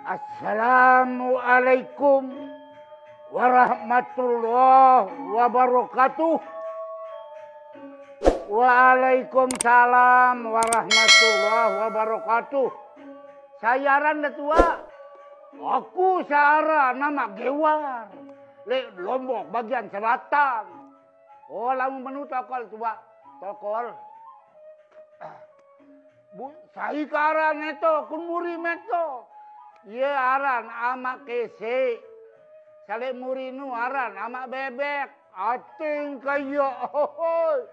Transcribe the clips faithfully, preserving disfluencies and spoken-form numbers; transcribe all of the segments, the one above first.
Assalamualaikum warahmatullahi wabarakatuh. Waalaikumsalam warahmatullahi wabarakatuh. Sayaran dah tua. Aku seara nama Gewar. Lek Lombok bagian selatan. Oh, lamun menu tokol tua. Tokol. Bu, sai karan eto, kun muri meto. Ye aran amak kese. Sale muri nu aran amak bebek. Ating kaya. Hohoi.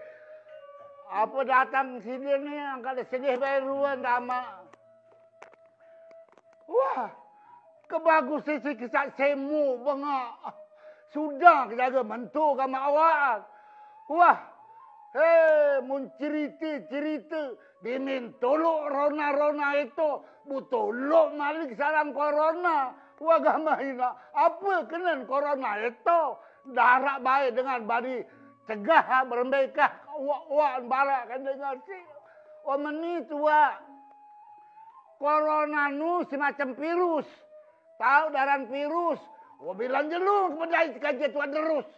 Apa datang sini ni angkat sedih bae ruan dama. Wah, kebagus sisi kesak semu bengak. Sudah kejaga mentu kama awak. Wah, he, mun cerita-cerita dimin tolok rona-rona itu, bu tolok malik sarang corona. Wah, gama ina, apa kenen corona itu? Darak baik dengan bari cegah berembekah uak-uak barak kan dengan si. Wah, meni tua. Corona nu semacam virus. Tahu daran virus. Wah, bilang jelung kepedai kajet tua derus.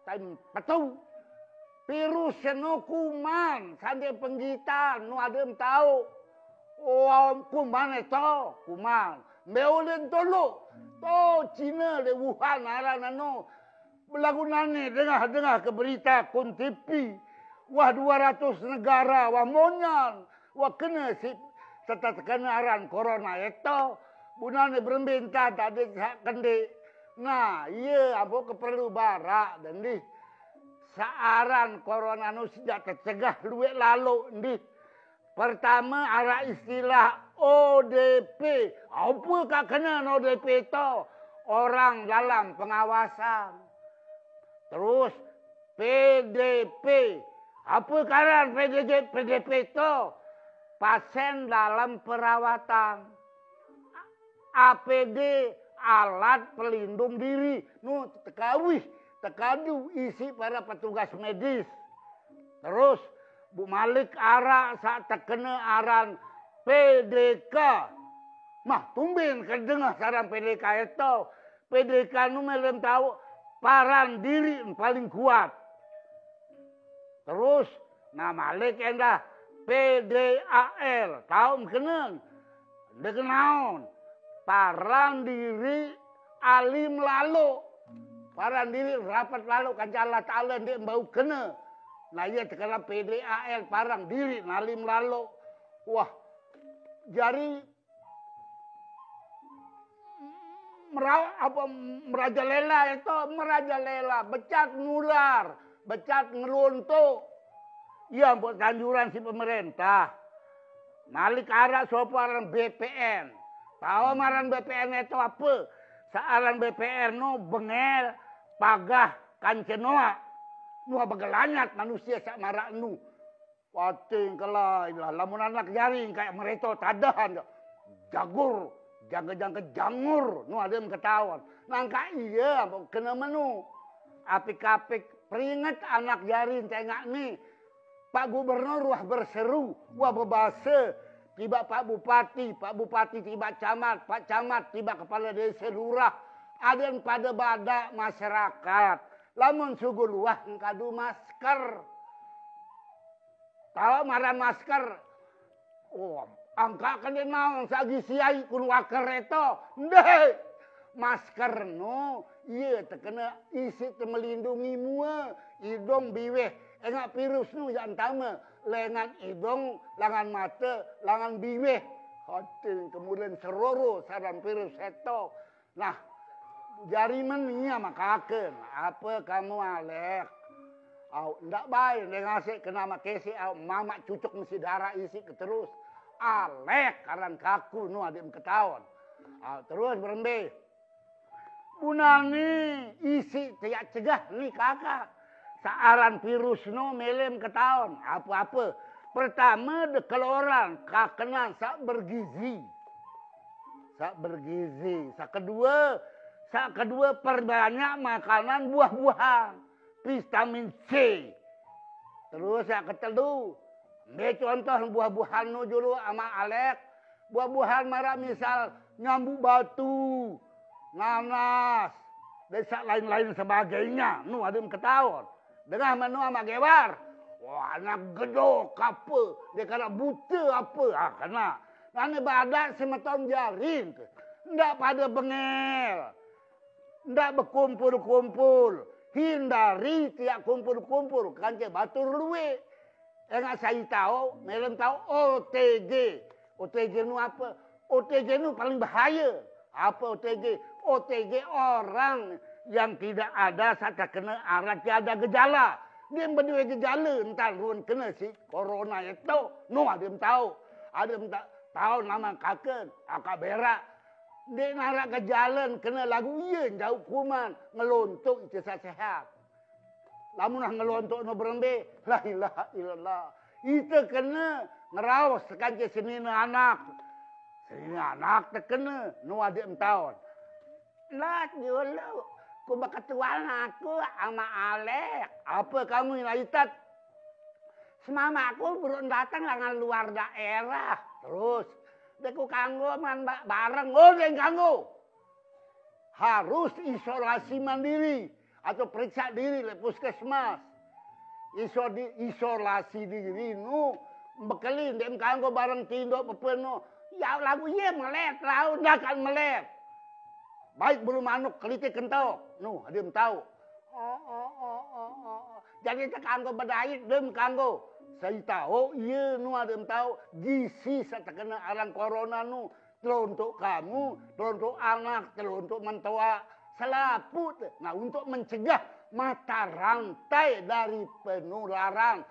Tapi petu. Virus seno kuman, sande penggitan, nu adem tahu. Wah, kuman eto, kuman. Mbe ulen tolok. To Cina le Wuhan aran anu. Belagunane dengah-dengah ke berita kun T V. Wah, dua ratus negara, wah, monyan. Wah, kena si, serta terkena aran corona eto. Bunane berembe entah tak ada sak kende. Nah, iya, apa ke perlu barak, dan dih. Saaran corona nu sejak tercegah luek lalu, dih. Pertama, ada istilah O D P. Apa kak kena O D P to? Orang dalam pengawasan. Terus, P D P. Apa karan P D P, P D P to? Pasien dalam perawatan. A P D, alat pelindung diri. Nu tekawih, tekadu isi para petugas medis. Terus, bu malik arak sak tekena aran P D K. Mah, tumben kedengah sarang P D K eto. P D K nu melem tahu paran diri paling kuat. Terus, nah malik endah P D A L, tahu kenen. Dekenaon, paran diri alim lalu. Paran diri rapat lalu kanca Allah Ta'ala ndik bau kena. Nah, iya tekena P D A L, paran diri nalim lalu. Wah, jari mera-, apa, merajalela itu, merajalela, becat nular, becat ngelonto. Iya, buat kanjuran si pemerintah. Malik arak sopo aran B P N. Tahu maran B P N itu apa? Saaran B P N no bengel, pagah, kancenoa. Mua begelanyat manusia sak marak nu. Pating kelai lah, lamun anak jaring kayak mereka tadahan. Jagur, jangka-jangka jangur, nu ada yang ketahuan. Nangka iya, kena menu. Apik-apik, peringet anak jaring tengak ni. Pak Gubernur wah berseru, wah bebase. Tiba Pak Bupati, Pak Bupati tiba camat, Pak Camat tiba kepala desa lurah. Ada yang pada badak masyarakat. Lamun sugul wah engkadu masker. Tahu maran masker. Oh, angka kene mau sagi siai kun waker eto. Ndeh. Masker no, iya tekena isi temelindungi mua, idong biweh, engak virus nu yang tama, lengan idong, langan mata, langan biweh. Hoting kemudian seroro saran virus eto. Nah, jari menia makaken, apa kamu Alek? Au, ndak bae, ndak ngasek kena makese, au, mamak cucuk mesti darah isi keterus. Alek, karan kaku, nu adik ketahuan. Au, terus berembe. Bunani isi tiak cegah ni kakak. Saaran virus no melem ketahuan. Apa-apa. Pertama, dekeloran, kakenan sak bergizi. Sak bergizi. Sak kedua, sak kedua perbanyak makanan buah-buahan. Vitamin C. Terus sak ketelu, ambil contoh buah-buahan nu dulu ama Alek. Buah-buahan maraq misal nyambuk batu, nanas, dan sak lain-lain sebagainya. Nu adem ketaon. Dengah menu ama gewar. Wah, anak gedok apa? Dia kena buta apa? Ah, kena. Nane badak semeton jaring. Ndak pada bengel. Ndak bekumpul-kumpul. Hindari tiak kumpul-kumpul. Kance batur luwe. Enggak sai tau, melem tau O T G. O T G nu apa? O T G nu paling bahaya. Apa O T G? O T G orang yang tidak ada saq tekene aran tiada gejala. Dia bedue gejala entan ruen kene si corona itu. Nu adem tau. Adem ta-, tau nama kaken, akak berak. Ndeq naraq gejala kene laguq ie jauq kuman ngelontok ite saq sehat. Lamun ah ngelontok no berembe, la ilaha illallah. Ite kene ngeraos sekance senine anak. Senine anak tekene, no adeq entaon. Lah, julu, ku beketuan aku ama Alek. Apa kamu, Inaitet? Semamaku buruk dateng langan luar daerah. Terus, deku kanggo man ba-, bareng. Oh, dia kanggo. Harus isolasi mandiri atau periksa diri leq puskesmas. Iso-, di-, isolasi diri nu bekeli ndeq kanggo bareng tindok pepeno. Ya lagu ie melet, lau ndak kan melet. Baik bulu manuk kelite kentok. Nu, adem tau. Oh, oh, oh, oh, oh, oh. Jadi tekanggo bedait dem kanggo. Sai tau ie nu adem tau. Gisi saq tekene aran corona nu. Telontok kamu, telontok anak, telontok mentoaq. Selaput. Nah, untuk mencegah mata rantai dari penularan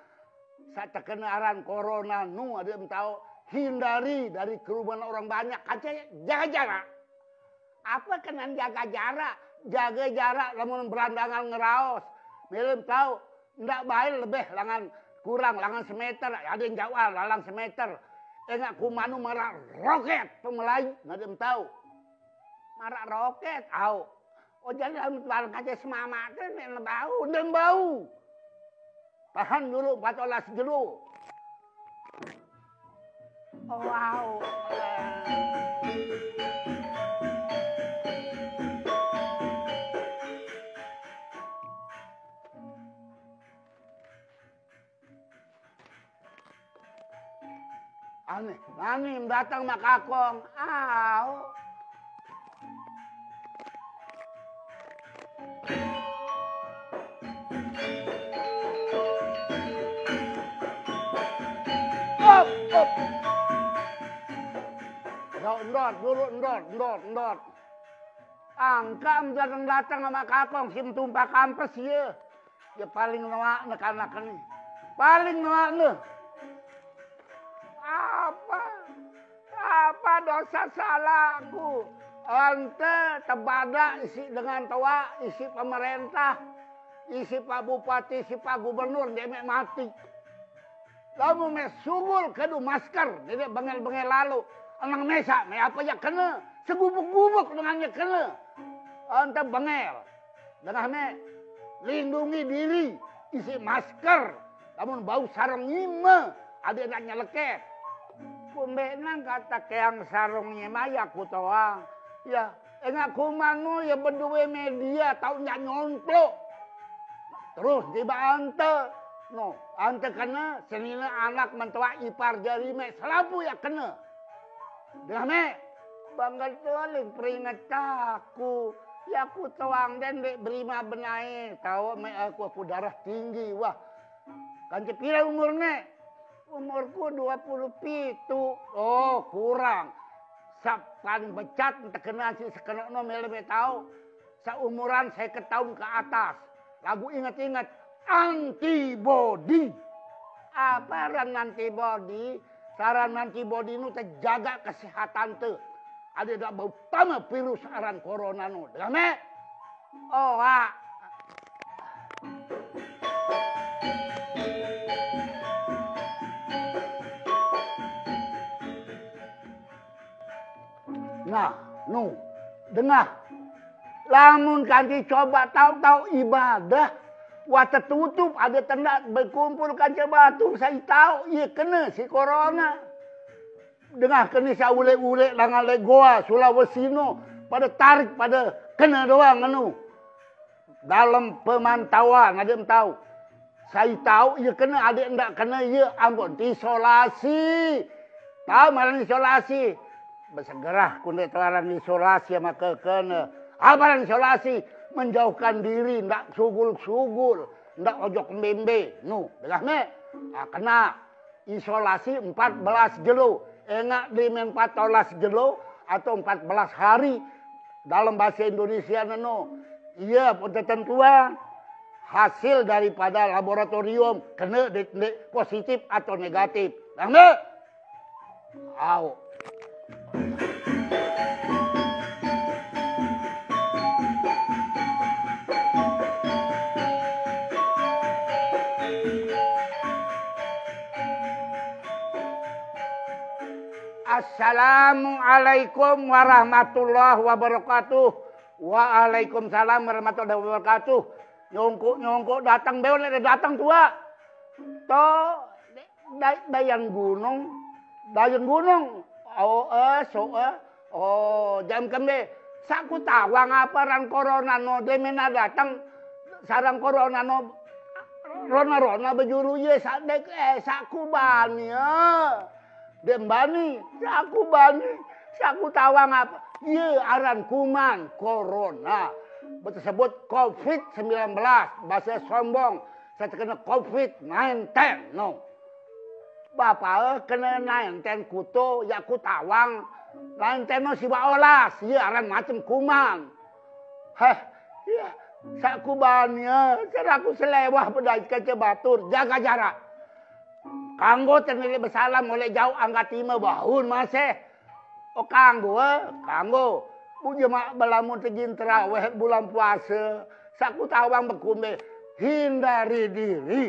saq tekene aran corona nu, adem tau, hindari dari kerumunan orang banyak. Kance jaga jarak. Apa kenan jaga jarak? Jaga jarak lamun berandangan ngeraos. Melem tau, ndaq bae lebih langan kurang, langan semeter. Ade jauh lalang semeter. Enggak kumanu maraq roket pemelai, ngadem tau. Maraq roket, au. Oh, jadi lamun bareng kance semamake nek bau, ndem bau. Tahan dulu empat belas jelo. Oh, wow. Aneh, nani datang mak kakong. Au. Op, op. Ndot, ndot, dulu ndot, ndot, ndot. Angkaq dateng-dateng sama kakong, sim tumpah kampes, ye. Ye paling noaqne kanak ni. Paling noaqne. Apa? Apa dosa salahku? Ente tebadaq isiq dengan toaq, isiq pemerintah, isiq Pak Bupati, isiq Pak Gubernur, ndeq meq mati. Lamun meq sugul kadu masker, ndeq bengel-bengel lalo. Enang mesaq, meq apa jaq kene? Segubuk-gubuk dengan jaq kene. Ente bengel. Dengah meq, lindungi diri, isiq masker. Lamun bau sarung ime, adeq ndeq nyeleket. Kumbeqnang kata keang sarung ime, ya kutoang. Ya, enggak kumanu ya bedue media, tau ndeq nyontok. Terus tiba ante. No, ante kene, senine anak mentoaq ipar jari meq selapuq ya kene. Dengah meq, Bang Getuling peringet aku. Ya, aku toang den ndeq berima benae. Tao meq aku, aku darah tinggi. Wah, kance pire umurne? Umurku dua puluh pitu. Oh, kurang. Saq paling becat tekenan siq sekenoqno mele meq tao. Saq umuran seket taun ke atas. Laguq inget-inget, antibodi. Apa aran antibodi? Saran antibodi nu tejagaq kesehatante. Adeq ndaq bau tame virus aran corona nu. Dengah meq? Oaq. Nah, nu, dengah. Lamun kanti coba tao-tao ibadah, wah tetutup, adeq tendaq bekumpul kance batur, sai tao ie kene siq corona. Dengah kene sia ulek-ulek dangan leq Goa, Sulawesi no, pada tarik, pada kene doang anu. Dalam pemantauan, adeq tau. Sai tau ie kene adeq ndaq kene, ie ampun isolasi. Tau maraq isolasi? Besegerah kunde telarang isolasi sama kekene. Apa isolasi? Menjauhkan diri, ndaq sugul-sugul, ndaq ojok mbe-mbe. Nu, dengah meq? Ah, kena isolasi empat belas jelo. Engaq dime empat belas jelo atau empat belas hari dalam bahasa Indonesia neno. Iya, ketentuan hasil daripada laboratorium kena de-, de-, positif atau negatif. Paham tak? Au. Assalamualaikum warahmatullahi wabarakatuh. Waalaikumsalam warahmatullahi wabarakatuh. Nyongkok-nyongkok dateng, beon leq dateng tuaq. To, Day-, Dayan Gunung. Dayan Gunung. Oh, eh, so, eh. Oh, jam kembe? Saq kutawang apa aran corona no, de mena dateng. Sarang corona no, rona-rona bejuru ie saq dek, eh, saq kubani, eh. Ndeq bani, saq kubani, saq kutawang apa? Ie aran kuman corona. Betesebut covid sembilan belas, base sombong, saq tekene covid nineteen no. Bapaqe kene nineteen kuto, yaq kutawang nineteen no siwaq olas, ie aran macem kuman. Heh, iya, saq kubani, seraku selewah bedait kance batur, jaga jarak. Kanggo teniliq besalam oleq jauq angkat ime baun maseh. Oh, kanggo, eh? Kanggo. Buje maq belamun tejin teraweh bulan puase, saq kutawang bekumbe, hindari diri.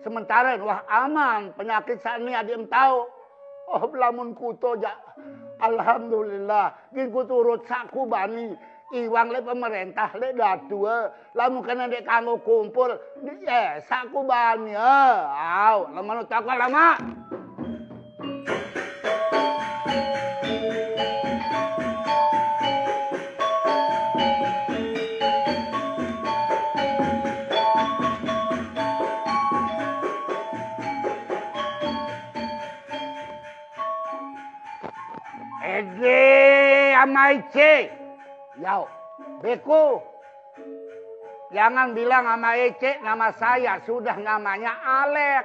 Sementare wah aman penyakit saq ni adeq tao. Oh, belamun kuto jaq. Alhamdulillah, gin kuturut saq kubani. Iwang leq pemerintah, leq datue. Lamun kene ndeq kanggo kumpul, ndeq, eh, saq kubani, eh. Au, leman tokol lemaq. Ede, Ama Ece. Yao, beko. Jangan bilang Ama Ece, nama saya sudah namanya Alek.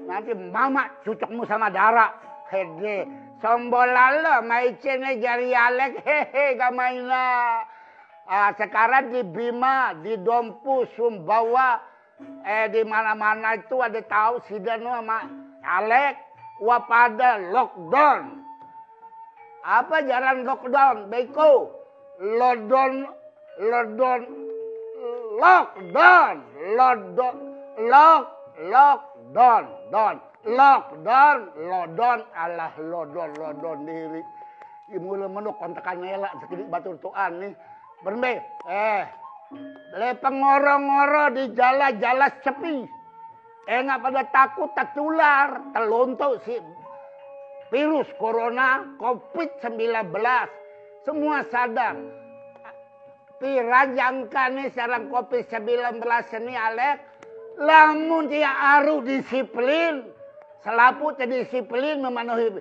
Nanti mamak cucokmu sama dara. Hede, sombol lalo Ama Ece ne jari Alek. Hehe, gak main lah. Ah, sekarang di Bima, di Dompu, Sumbawa, eh, di mana-mana itu ada tahu side no ama Alek, wah pada lockdown. Apa jaran lockdown? Beko. Lodon, lodon, lockdown, lodon, lock, lockdown, don, lockdown, lodon, alah lodon, lodon diri. Imule meno kontekan elak sekedik batur tuan nih. Berembe? Eh, le pengoro-ngoro di jala-jala sepi. Engaq pada takut tertular, telontok si virus corona covid sembilan belas. Semua sadar. Pirajangkane sareng covid sembilan belas seni Alek, lamun tiaq aru disiplin, selapuq tedisiplin memenuhi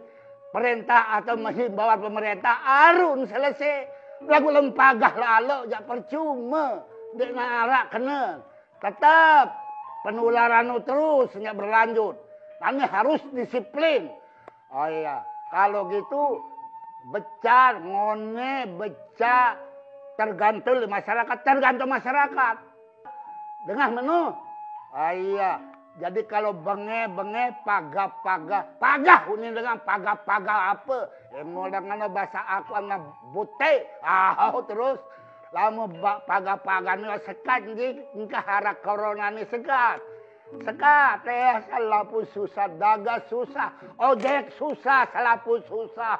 perintah atau himbauan pemerintah, arun selese. Laguq lem pagah lalo jaq percume, ndeq naraq kene. Tetep penularan terus nyak berlanjut. Kami harus disiplin. Oh iya, kalau gitu becar ngone becar tergantung masyarakat, tergantung masyarakat. Dengah meno? Ah, iya. Jadi kalau benge, benge, paga, paga, pagah unin dengan paga, paga apa? Emo dengan bahasa aku sama bute. Ah, terus lama paga, paga ni sekat ni, engkah arah corona ni sekat. Sekat, eh, selapuq susah, dagang susah, ojek susah, selapuq susah.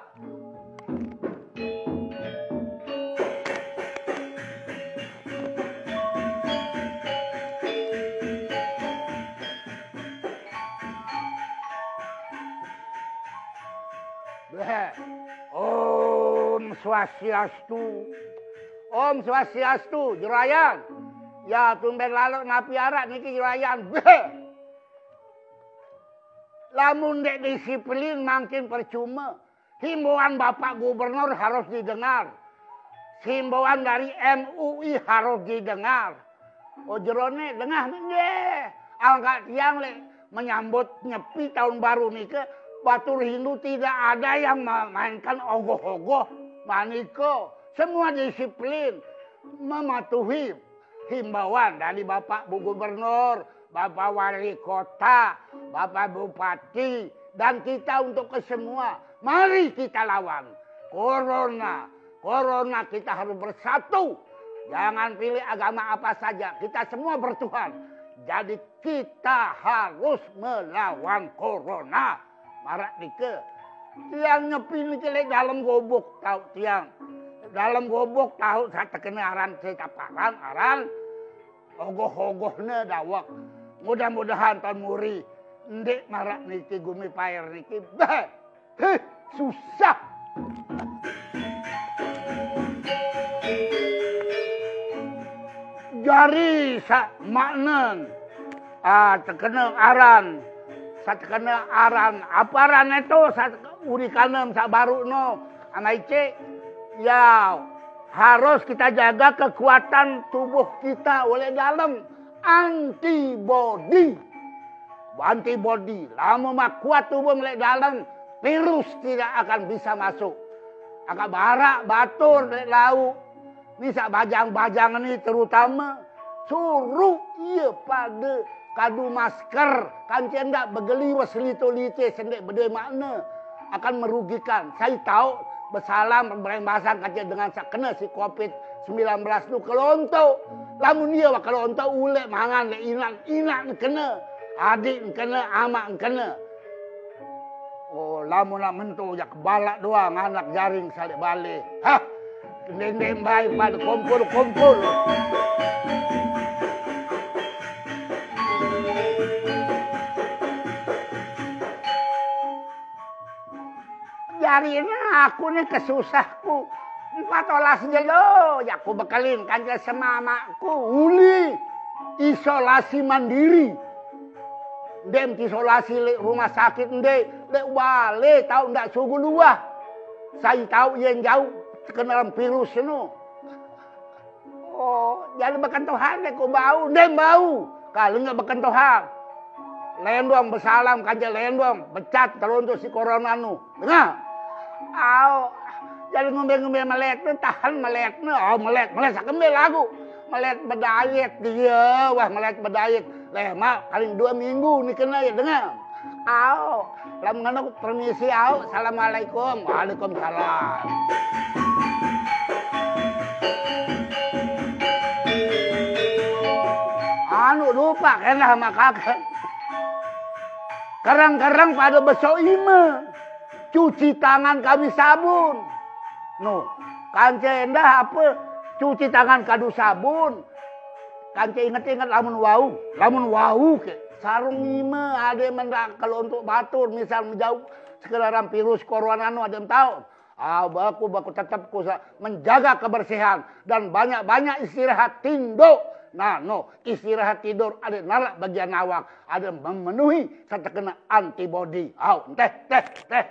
Swastiastu. Om Swastiastu, Jurayan. Ya, tumben lalo napi arak niki, Jurayan. Beh. Lamun dek disiplin, makin percuma. Himbauan Bapak Gubernur harus didengar. Himbauan dari M U I harus didengar. Oh, jerone dengah nggih. Angkat tiang lek menyambut nyepi tahun baru nike, batur Hindu tidak ada yang memainkan ogoh-ogoh maniko. Semua disiplin, mematuhi himbauan dari Bapak Bu Gubernur, Bapak Wali Kota, Bapak Bupati, dan kita untuk kesemua. Mari kita lawan Corona. Corona, kita harus bersatu. Jangan pilih agama apa saja. Kita semua bertuhan. Jadi kita harus melawan Corona. Marak nike. Tiang nyepi niki lek dalam gobok tau tiang. Dalam gobok tau satekene aran setaparan, aran ogoh-ogohne dawek. Mudah-mudahan tahun muri ndik marak niki gumi pair niki. Beh. Heh, susah. Jari sak maknen. Ah, tekene aran. Satekene aran. Apa aran itu? Sat-, uri kanem sak baru no. Ama icik. Ya, harus kita jaga kekuatan tubuh kita oleh dalam. Antibody. Antibody. Lama mak kuat tubuh melek dalam, virus tidak akan bisa masuk. Agak barak batur lek lau. Ni sak bajang-bajang ni terutama suruh ia pada kadu masker, kancen dak begeli wa selito lite sendek bede makna akan merugikan. Saya tahu besalam berembasang kancen dengan sak kena si covid sembilan belas tu kelontok. Lamun ia wa kelontok ulek mangan lek inak, inak kena, adik kena, amak kena. Oh, lamun nak mentu jak balak doang anak jaring salik balik. Hah, kendendeng baik pada kumpul-kumpul. Jari ini aku ni kesusahku. Empat olas jelo, ya aku bekelin kanja semamakku uli isolasi mandiri. Dem isolasi lek rumah sakit ndek, lek wale tau ndak sugu luah. Saya tau yen jauh kena virus no. Oh, jadi bekentohan deh ku bau, ndem bau. Kalau nggak bekentohan. Lendong besalam kaja lendong, becat teruntuk si corona nu. Dengar? Au, jadi ngombe-ngombe melet nu, tahan melet nu. Au, melet, melet sakembe lagu. Melet bedayet dia, wah melet bedayet. Leh, mak, paling dua minggu ni kena ya, dengar? Au, lam nganu permisi au. Assalamualaikum. Waalaikumsalam. Anu lupa kena sama kakek. Kerang-kerang pada besok ime. Cuci tangan kami sabun. No, kance endah apa? Cuci tangan kadu sabun. Kance inget-inget lamun wau, lamun wau ke. Sarung ime ade mendak kalau untuk batur misal menjauh sekelaran virus corona no ade tahu. Ah, baku, baku tetap ku sa-, menjaga kebersihan dan banyak-banyak istirahat tindo. Nah, no, istirahat tidur ada narak bagian awak, ada memenuhi serta kena antibody. Au, teh, teh, teh.